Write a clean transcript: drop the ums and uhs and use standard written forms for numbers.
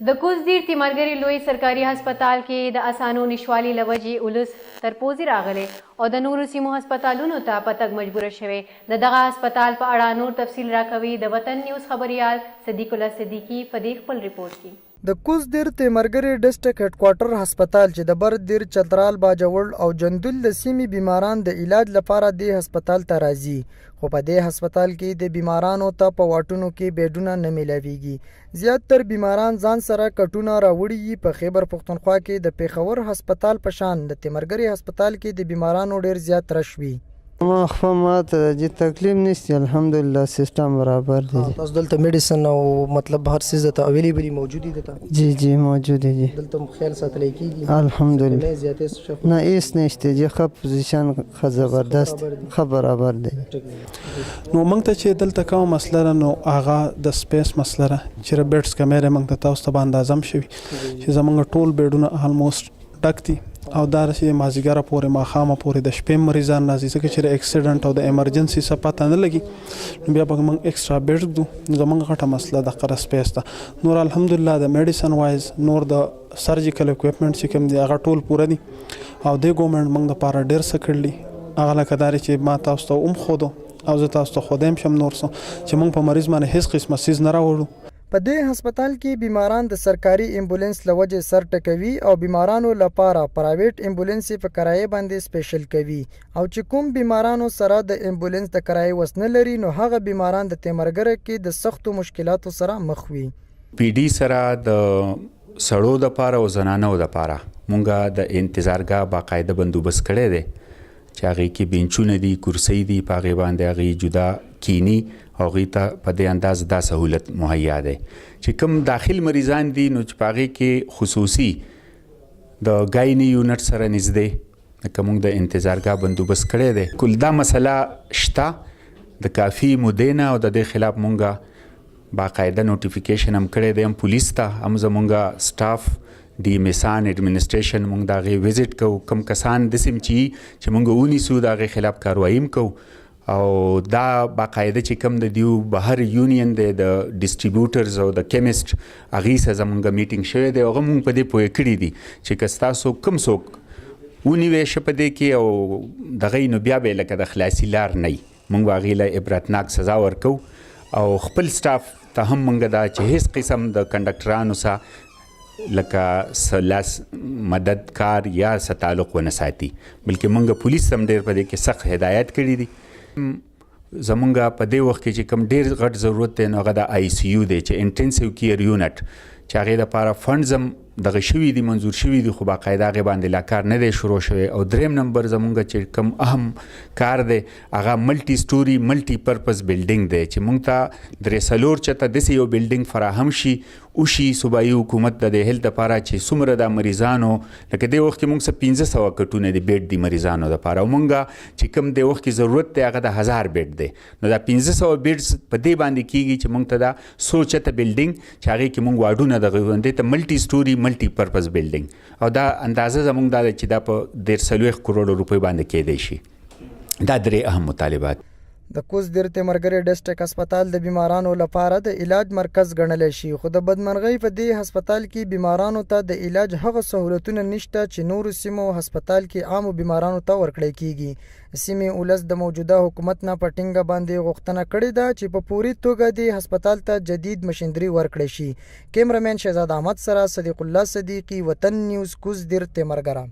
د کوز دیر تیمرګري لوی سرکاري هسپتال کې د اسانو نشوالي له وجې اولس تر پوزې راغلی او د نورو سیمو هسپتالونو ته په تګ مجبور شوی. د دغه هسپتال په اړه نور تفصیل راکوي د وطن نیوز خبریال صدیق الله صدیقي په دې خپل رپورټ کې. د کوز دیر تیمرګري ډسټرکټ هیډکوارټر هسپتال چې د بر دیر، چترال، باجوړ او جندول د سیمې بیماران د علاج لپاره دې هسپتال ته راځي خو په دې هسپتال کې د بیمارانو ته په واټونو کې بیډونه نه میلاویږي. زیات تر بیماران ځان سره کټونه راوړي يي په خېبر پښتونخوا کې د پېښور هسپتال په شان د تیمرګري هسپتال کې د بیمارانو ډېر زیات رش وي. ما خپه ماته ده جی تکلیف نشتی الحمدلله سیستم برابر دی جی. تاسو دلته میډیسن او مطلب هر څیز درته اویلیبل موجود دي دلته؟ جی جی موجود دي جی. دلته هم خیال ساتل کیږي؟ الحمدلله کمی زیاتی څه شی خو؟ نه هیڅ نشته جی ښه پوزیشن ښه زبردست ښه برابر دی. نو موږ ته چې دلته کومه مسله ده نو هغه د سپیس مسله ده چې د بیډز کمی دی موږ ته تاسو ته به اندازه هم شوي چې زموږ ټول بیډونه آلموسټ ډک دي او دا چې د مازیګره پورې ماښامه پورې د شپې مریضان راځي ځکه چې د اکسیډنټ او د ایمرجنسي څه پته نه لګي نو بیا به موږ ایکسټرا بیډ ږدو. زموږ غټه مسله دغه د سپیس ده. نور الحمدلله د میډیسن وایز نور د سرجیکل اکویپمنټ چې کوم دي هغه ټول پوره دي او دې ګورنمنټ موږ لپاره ډېر څه کړي دي هغه لکه دا چې ما تاسو ته هم ښودو او زه تاسو ته ښودی هم شم نور څه چې موږ په مریض باندې هیڅ قسمه څیز نه راوړو. په دې هسپتال کې بیماران د سرکاري ایمبولنس له وجې سر ټکوي او بیمارانو لپاره پرایویټ ایمبولنسې په کرایې باندې سپیشل کوي او چې کوم بیمارانو سره د ایمبولنس د کرایې وس نه لري نو هغه بیماران د تیمرګره کې د سختو مشکلاتو سره مخ وي. پي ډي سره د سړو دپاره او زنانو دپاره مونږ د انتظارګاه باقاعده بندوبست کړی دی چې هغې کې بنچونه دي، کرسۍ دي، په هغې باندې هغوی جدا کیني او هغوی ته په دې انداز دا سهولت مهیا دی. چې کوم داخل مریضان دي نو چې په هغې کې خصوصي د ګایني یونټ سره نږدې لکه مونږ د انتظارګاه بندوبست کړی دی. کل دا مسله شته د کافي مودې نه او د دې خلاف مونږ باقاعده نوټیفیکیشن هم کړی دی هم پولیس ته هم زمونږ سټاف ډي ایم ایسان اډمنسټریشن مونږ د هغې وزټ کوو کوم کسان داسې هم چې چې مونږ ونیسو د هغې خلاف کاروایی هم کوو او دا باقاعده چې کوم د دیو بهر یونین دی د ډیسټریبیوټرز او د کیمسټ هغې سره زمونږ میټینګ شوی دی هغه مونږ په دې پوه کړي دي چې که ستاسو کوم څوک ونیوی شه په دې کې او دغه نو بیا به لکه د خلاصي لار نه مونږ به هغې له عبرتناک سزا ورکوو او خپل سټاف ته هم مونږ دا چې هیڅ قسم د کنډکټرانو سره لکه څه لاس مدد کار یا څه تعلق ونه ساتي بلکې مونږ پولیس هم ډیر په دې کې سخت هدایت کړي دي. زمونږ په دې وخت کې چې کوم ډیر غټ ضرورت دی نو هغه د آی سی یو دی چې انټنسیو کیر یونټ چې هغې دپاره فنډز هم دغه شوي دي منظور شوي دي خو باقاعده هغې باندې لا کار نه دی شروع شوی. او دریم نمبر زمونږ چې کوم اهم کار دی هغه ملټي سټوري ملټي پرپز بلډینګ دی چې مونږ ته درې څلور چته داسې یو بلډینګ فراهم شي وشي صوبایي حکومت د دې هیلت لپاره چې څومره د مریضانو لکه دې وخت کې مونږ څه 500 کټونه دي بیډ دي مریضانو لپاره او مونږ چې کوم دې وخت کې ضرورت دی هغه د 1000 بیډ دی نو دا 500 بیډز په دې باندې کیږي چې مونږ ته دا څو چته بلډینګ چې هغې کې مونږ وارډونه دغه دې ته ملټي سټوري ملټي پرپز بلډینګ او دا اندازه زمونږ دا ده چې دا په 43 کروڑ روپۍ باندې کېدای شي. دا درې اهم مطالبات. د کوز دیر تیمرګرې ډسټرکټ هسپتال د بیمارانو لپاره د علاج مرکز ګڼلی شي خو د بدمرغۍ په دې هسپتال کې بیمارانو ته د علاج هغه سهولتونه نشته چې نورو سیمو هسپتال کې عامو بیمارانو ته ورکړی کیږي. سیمې ولس د موجوده حکومت نه په ټینګه باندې غوښتنه کړې ده چې په پوري توګه دې هسپتال ته جدید مشینري ورکړی شي. کیمره مین شهزاد احمد سره صدیق الله صدیقي، وطن نیوز، کوز دیر، تیمرګره.